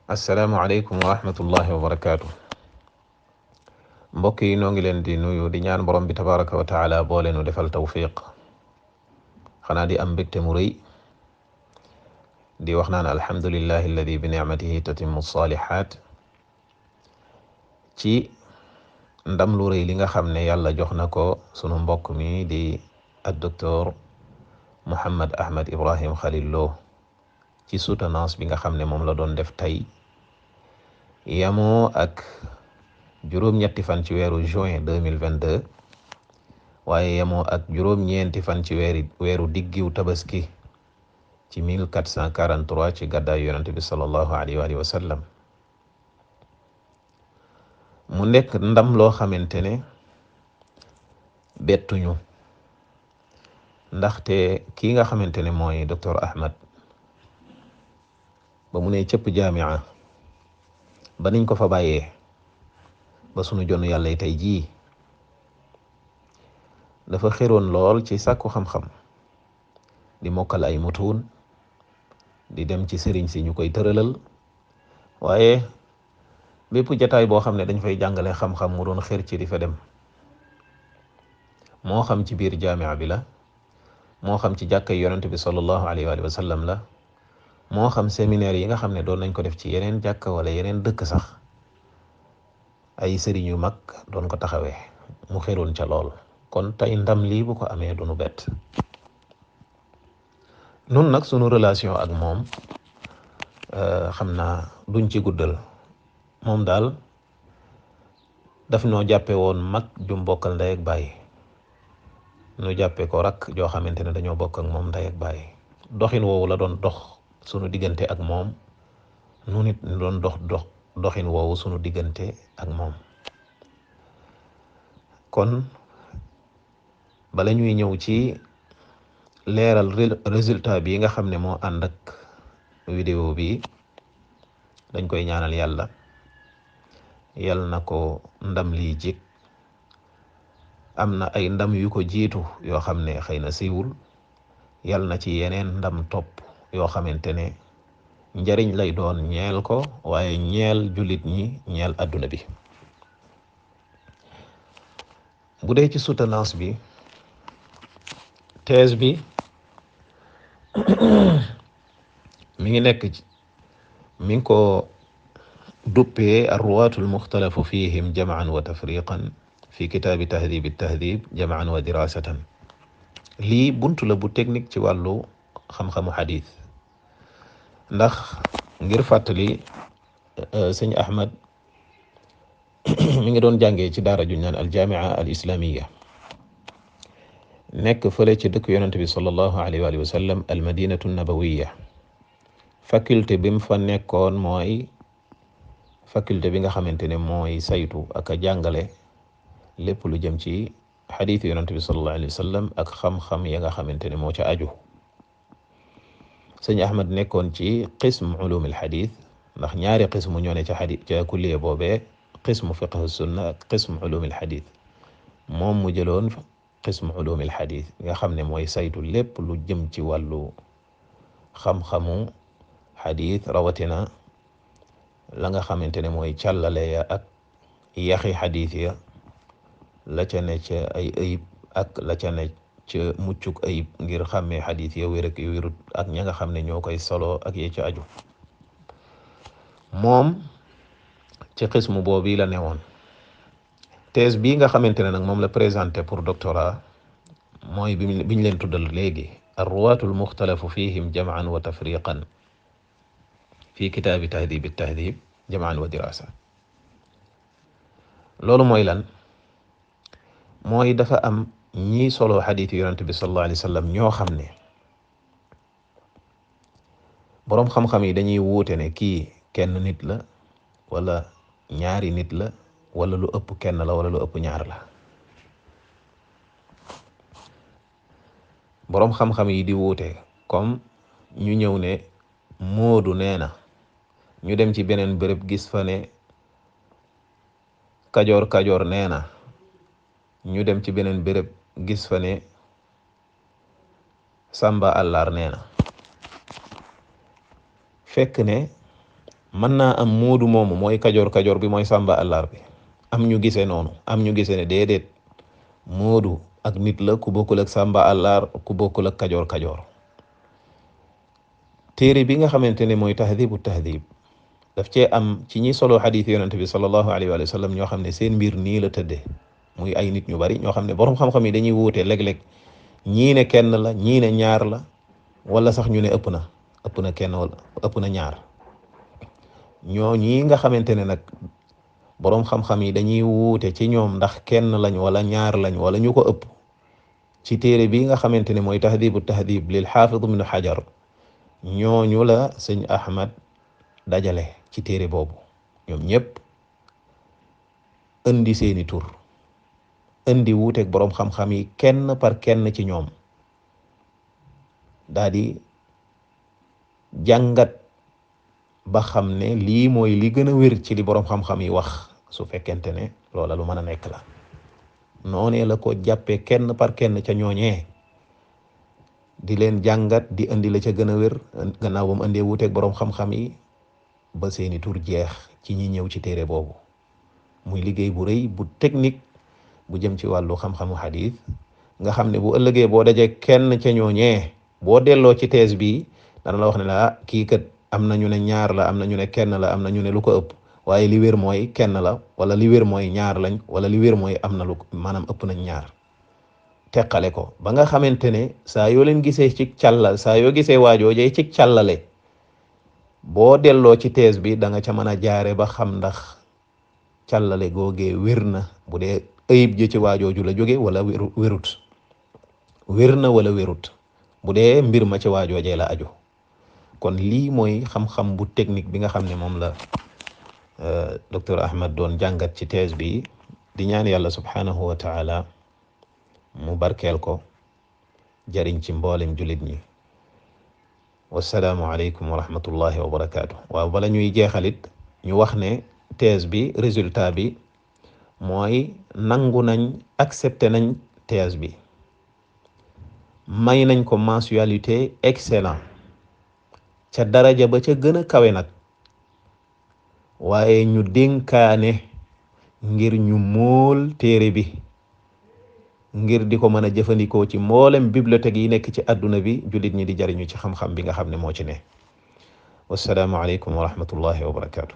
asalaamualeykum wa rahmatullahi wa barakaatu. mbokk yi noo ngi leen di nuyu di ñaan borom bi tabaraka wa taala boo leenu defal tawfiq. xanaa di am mbégte mu rëy di wax naan alhamdulillahi alladi bi nicmatihi tatimmu salihat ci ndam lu rëy li nga xam ne yàlla jox na ko sunu mbokk mi di ak docteur Mouhammad Ahmad Ibrahim Khalil Lo ci soutenance bi nga xam ne moom la doon def tey yamoo ak juróom-ñetti fan ci weeru juin 2022 waaye yamoo ak juróom-ñeenti fan ci weeru diggiw tabaski ci 1443 ci gàddaay yonante bi sallallahu alayhi wa sallam. mu nekk ndam loo xamante ne bettuñu ndaxte kii nga xamante ne mooy docteur Ahmad ba mu ne cëpp jaamia ba niñ ko fa bàyyee ba sunu jonn yàlla yi tey jii dafa xéroon lool ci sàkku xam-xam di mokkal ay mutuun di dem ci sëriñ si ñu koy tëralal waaye bépp jataay boo xam ne dañ fay jàngale xam-xam mu doon xér ci di fa dem moo xam ci biir jaamia bi la moo xam ci jàkkay yonent bi sallallahu alayhi wa sallam la moo xam séminaire yi nga xam ne doon nañ ko def ci yeneen jàkka wala yeneen dëkk sax ay sëriñ yu mag doon ko taxawee mu xéroon ca lool. kon tey ndam lii bu ko amee du nu bett. nun nag sunu relation ak moom xam naa duñ ci guddal. moom daal daf noo jàppe woon mag ju bokkal ndey ak baay nu jàppe ko rak joo xamante ne dañoo bokk ak moom ndey ak baay. doxin woowu la doon dox sunu diggante ak moom nu nit doon doxin woowu sunu diggante ak moom. kon bala ñuy ñëw ci leeral résultat bi nga xam ne moo ànd ak vidéo bi dañ koy ñaanal yàlla yal na ko ndam lii jik. am na ay ndam yu ko jiitu yoo xam ne xëy na siiwul, yal na ci yeneen ndam topp yoo xamante ne njariñ lay doon ñeel ko waaye ñeel jullit ñi ñeel adduna bi. bu dee ci soutenance bi thèse bi mi ngi nekk mi ngi ko duppee arruwaatu almuxtalafu fihim jam'an wa tafriqan fi kitaabi tahdib tahdib jam'an wa dirasatan. lii buntu la bu technique ci wàllu xam-xamu xadis ndax ngir fàttali sëñ Ahmad mi ngi doon jàngee ci daara ju naan aljamia al islamiya nekk fële ci dëkk yonente bi sallallahu alayhi wa sallam al madinatu nabawiya. faculté bi mu fa nekkoon mooy faculté bi nga xamante ne mooy saytu ak a jàngale lépp lu jëm ci xadiis yonente bi sallallahu alayhi wa sallam ak xam-xam ya nga xamante ne moo ca aju. sëñ Ahmad nekkoon ci qism ulum al xadis ndax ñaari qismu ñoo ne ca xadis ca kulliya boobee, qismu fiqh sunna ak qism ulum al xadis. moom mu jëloon qism ulum al xadis nga xam ne mooy saytu lépp lu jëm ci wàllu xam-xamu xadis, rawatina la nga xamante ne mooy càllale ya ak yaxi xadis ya, la ca ne ca ay ayib ak la ca ne ca muccuk ayib ngir xàmmee xadis ya wér ak yu wérut ak ña nga xam ne ñoo koy solo ak ye ca aju. moom ci xismu boobu la newoon. thèse bii nga xamante ne nag moom la présenté pour doctorat mooy biñ leen tuddal léegi arruwaatu almuxtalafu fihim jam'an wa tafriqan fi kitaabi tahdib tahdib jam'an wa dirasa. loolu mooy lan? mooy dafa am ñii solo xadiisu yonent bi sallallahu alayhi wa sallam ñoo xam ne boroom xam-xam yi dañuy wuute ne kii kenn nit la wala ñaari nit la wala lu ëpp kenn la wala lu ëpp ñaar la. boroom xam-xam yi di wuute comme ñu ñëw ne Moodu nee na, ñu dem ci beneen béréb gis fa ne Kajoor nee na, ñu dem ci beneen béréb gis fa ne Samba Àllar nee na. fekk ne mën naa am moodu moomu mooy kajoor bi mooy sàmba àllar bi am ñu gisee noonu am ñu gisee ne déedéet moodu ak nit la ku bokkul ak sàmba àllar ku bokkul ak kajoor téere bi nga xamante ne mooy tahdibu tahdib daf cee am ci ñi solo xadiis yonente bi sallallahu alayhi wa sallam ñoo xam ne seen mbir nii la tëddee muy ay nit ñu bari ñoo xam ne borom xam-xam yi dañuy wuute léeg-léeg ñii ne kenn la ñii ne ñaar la wala sax ñu ne ëpp na kenn wala ëpp na ñaar ñoo ñii nga xamante ne nag boroom xam-xam yi dañuy wuute ci ñoom ndax kenn lañ wala ñaar lañ wala ñu ko ëpp ci téere bi nga xamante ne mooy tahdibu tahdib lil xaafid ibnu xajar ñooñu la sëñ Ahmad dajale ci téere boobu ñoom ñëpp indi seeni tur indi wuuteeg boroom xam-xam yi kenn par kenn ci ñoom daa di jàngat ba xam ne lii mooy li gën a wér ci li boroom xam-xam yi wax su fekkente ne loola lu mën a nekk la noonee la ko jàppee kenn par kenn ca ñooñee di leen jàngat di indi la ca gën a wér gannaaw ba mu indee wuuteeg boroom xam-xam yi ba seeni tur jeex ci ñi ñëw ci téere boobu muy liggéey bu rëy bu technique bu jëm ci wàllu xam-xamu xadis nga xam ne bu ëllëgee boo dajee kenn ca ñooñee boo delloo ci thèse bi dana la wax ne la kii kat am na ñu ne ñaar la am na ñu ne kenn la am na ñu ne lu ko ëpp waaye li wér mooy kenn la wala li wér mooy ñaar lañ wala li wér mooy am na lu maanaam ëpp nañ ñaar teqale ko ba nga xamante ne saa yoo leen gisee ci càllal saa yoo gisee waajoojee ci càllale boo delloo ci thèse bi da nga ca mën a jaare ba xam ndax càllale googee wér na bu dee ayib ji ci waajooju la jóge wala wérut wér na wala wérut bu dee mbir ma ci waajoojee la aju kon lii mooy xam-xam bu technique bi nga xam ne moom la docteur Ahmad doon jàngat ci thèse bi di ñaan yàlla subhanahu wa taala mu barkeel ko jariñ ci mboolem julit ñi wassalaamu aleykum wa rahmatullahi wa barakaatu. waaw bala ñuy jeexalit ñu wax ne thèse bi résultat bi mooy nangu nañ accepté nañ thèse bi may nañ ko mensualité excellent ca daraja ba ca gën a kawe nag waaye ñu dénkaane ngir ñu mool téere bi ngir di ko mën a jëfandikoo ci mboolem bibliothèque yi nekk ci àdduna bi jullit ñi di jariñu ci xam-xam bi nga xam ne moo ci ne wassalaamu aleykum wa rahmatullahi wa barakaatu.